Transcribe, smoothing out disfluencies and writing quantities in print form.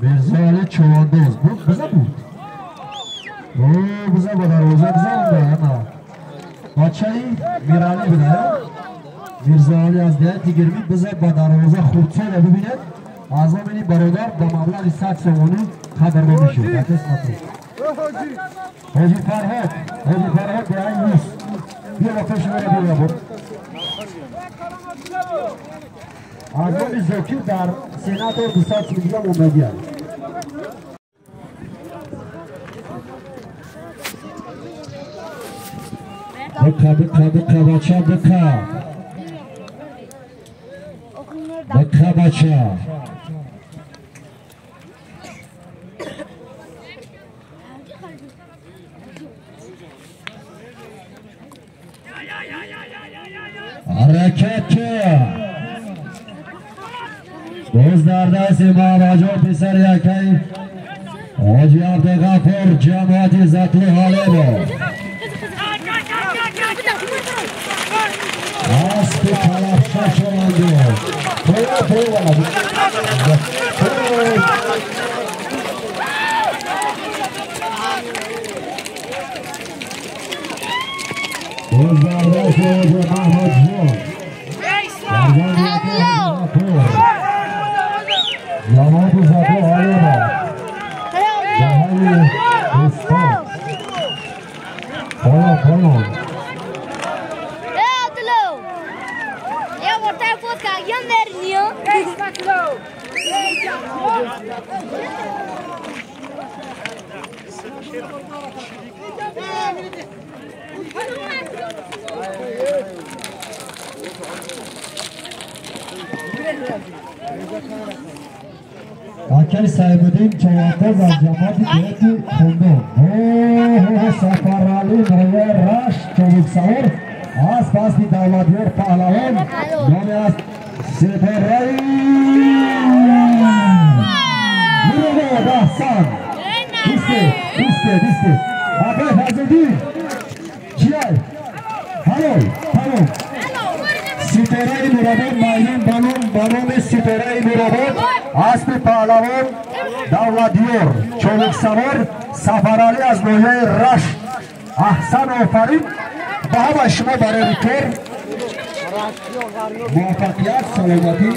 Мирзоали Чувандоз буд, биза буд. О, биза ба дарвоза гузаронда, ана. Бачаи Мирали буда. Мирзоали аз деҳати Гирмит биза ба дарвоза хурдсола бибинед. Аз номи бародар ба маблағи 100 сомонӣ қадрдонӣ шуд. Ҳоҷи Фарҳод, Ҳоҷи Фарҳод деҳаи Мус. Биё ба пеши мера биё буд. Аз номи Зокир дар сенатор 200 сомонӣ дига мондагианд. Бика, бика, бика, бача, бика. Бика, бача. Ҳаракат ки боз дар дасти Муҳаммадҷон писари акаи Ҳоҷи Абдуғафур ҷамоати Затлу Ҳалебо. Аспи талабша шаванду. Поя, поя, поя. Боз дар дасти Ҳоҷи Маҳмудҷон. Фарзанди акаи Абдуғафур. Ҷамоати Затлу Ҳалебо. Ҷаҳони Бӯстон. Поя, поя. Акаи Сайбуддин Чавандоз аз ҷамоати деҳати Хундон. Сафарали ноҳияи Рашт чобуксавор аз пасти Давлатёр паҳлавон номи аст Ситораи Мурод. Аҳсан. Бисте, бисте, бисте. Акаи Фазлиддин чиай? Ҳалол, тамом. Ситораи Муробод майдон ба номи Ситораи Муробод аспи паҳлавон Давлатёр чобуксавор Сафаралӣ аз ноҳияи Рашт. Аҳсан, офарин ба ҳамаи шумо барои рекорд, муваффақият, саломатӣ.